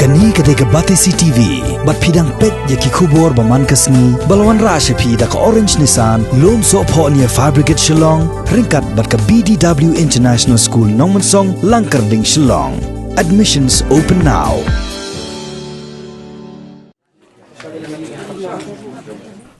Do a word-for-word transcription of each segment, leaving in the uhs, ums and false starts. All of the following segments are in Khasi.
Kane ka dei ka Batesi T V, bad phi dang peit ïa ki khubor ba man ka sngi, ba la wanrah sha phi da ka Orange Nissan, Lumsohphoh near Fire Brigade Shillong, ryngkat bad ka B D W International School Nongmensong, Langkyrding, Shillong. Admissions open now.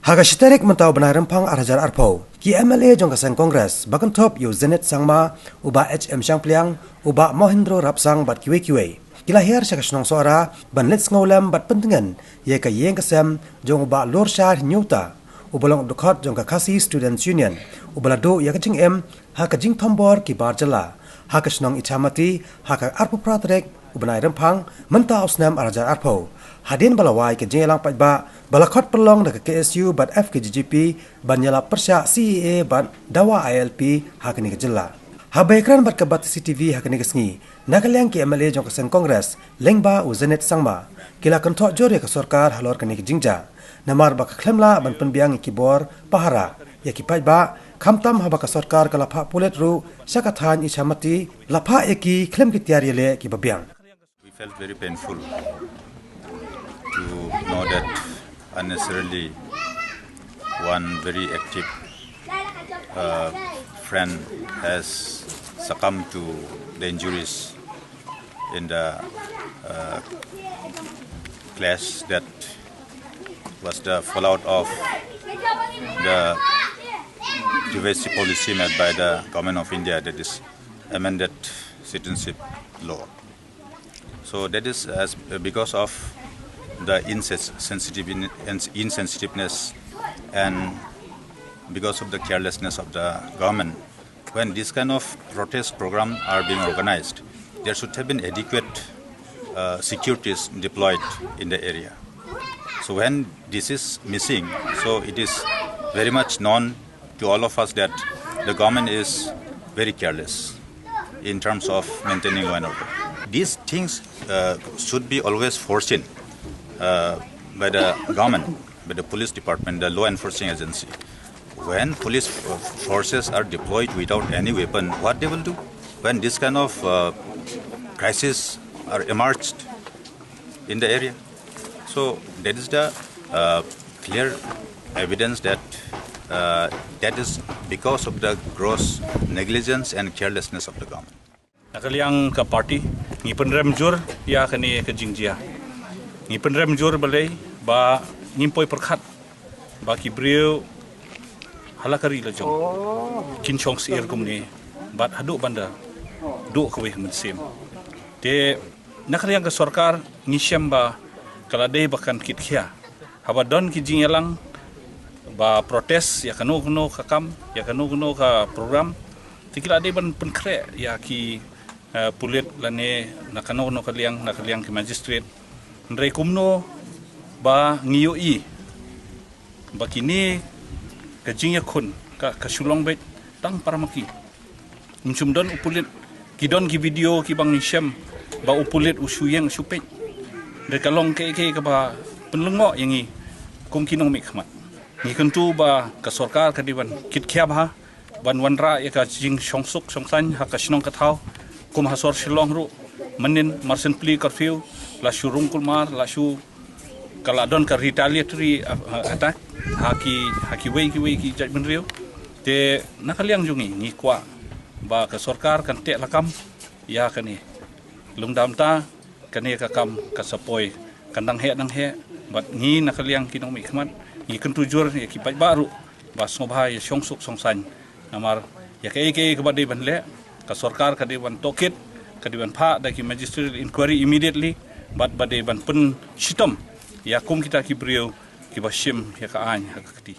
Ha ka shi tarik mynta u bnai Rymphang ar hajar arphew, ki M L A jong ka seng Congress, ba kynthup ïa u Zenith Sangma, u Bah H M Shangpliang, u Bah Mohindro Rapsang bad kiwei kiwei, ki la hiar sha ka shnong Sohra ban leit sngewlem bad pyntngen ïa ka ïing ka sem jong u Bah Lorshar Hynñiewta, uba long u dkhot jong ka Khasi Students Union, uba la duh ïa ka jingim ha ka jingthombor ki bar jylla ha ka shnong Ichamati ha ka arphew phra tarik u bnai Rymphang mynta u snem ar hajar arphew. Hadien ba la wai ka jingïalang paidbah ba la khot pynlong da ka K S U bad F K J G P ban ïalap pyrshah C A A bad dawa I L P ha kane ka jylla. Haba ïakren bad ka Batesi T V ha kane ka sngi, na ka liang ki M L A jong ka seng Congress, lyngba u Zenith Sangma, ki la kynthoh jur ïa ka sorkar halor kane ka jingjia. Namar ba ka khlem lah ban pynbiang ïa ki bor pahara ïa ki paidbah, khamtam haba ka sorkar ka la phah pulit ruh sha ka thaiñ Ichamati, la phah ïa ki khlem ki tiar ïaleh kiba biang. We felt very painful to know that unnecessarily one very active uh, friend has succumbed to the injuries in the uh, clash that was the fallout of the divisive policy made by the government of India, that is amended citizenship law. So that is as because of the insens- sensitive in, ins- insensitiveness and because of the carelessness of the government. When this kind of protest program are being organized, there should have been adequate uh, securities deployed in the area. So when this is missing, so it is very much known to all of us that the government is very careless in terms of maintaining law and order. These things uh, should be always foreseen uh, by the government, by the police department, the law enforcing agency. When police f- forces are deployed without any weapon, what they will do? When this kind of uh, crisis are emerged in the area. So that is the uh, clear evidence that uh, that is because of the gross negligence and carelessness of the government. Na ka liang ka party, ngi pynrem jur ïa kane ka jingjia. Ngi pynrem jur balei ba ngim poi pyrkhat ba ki briew ha la ka ri la jong kin shong syiar kumne bad haduh ban da duh kawei ha mynsiem. Te na ka liang ka sorkar ngi shem ba ka la dei ba kan kit khia. Haba don ki jingïalang ba protest ïa kano kano ka kam, ïa kano kano ka program, te ki la dei ban pynkhreh ïa ki uh, pulit lane na kano kano ka liang, na ka liang ki magistrate. Hynrei kumno ba ngi ïohi ba kine ka jingïakhun ka, ka shu long beit tang para ma ki. Ym shym don u pulit, ki don ki video kiba ngi shem ba u pulit u shu ïeng shu peit. Hynrei ka long kaei kaei kaba pynlyngngoh ïa ngi kum ki nongmihkhmat. Ngi kyntu ba ka sorkar ka dei ban kit khia bha ban wanrah ïa ka jingshongsuk shongsaiñ ha ka shnong ka thaw. Kum ha sor Shillong ruh mynnin mar shen pli curfew la shu rung kulmar, la shu, ka la don ka retaliatory uh, attack ha ki, ha kiwei kiwei ki jaitbynriew. Te na ka liang jong ngi, ngi kwah ba ka sorkar kan teh lakam ïa kane. Lungdam ta kane ka kam ka sa poi kan dang heh dang heh. Bad ngi na ka liang ki nongmihkhmat ngi kyntu jur ïa ki paidbah ruh ba sngewbha ïa shongsuk shongsaiñ. Namar ïa kaei kaei kaba dei ban leh, ka sorkar ka dei ban tohkit, ka dei ban phah da ki magisterial inquiry immediately, bad ba dei ban pynshitom ïa kum kita ki briew kiba shim ïa ka aiñ ha ka kti.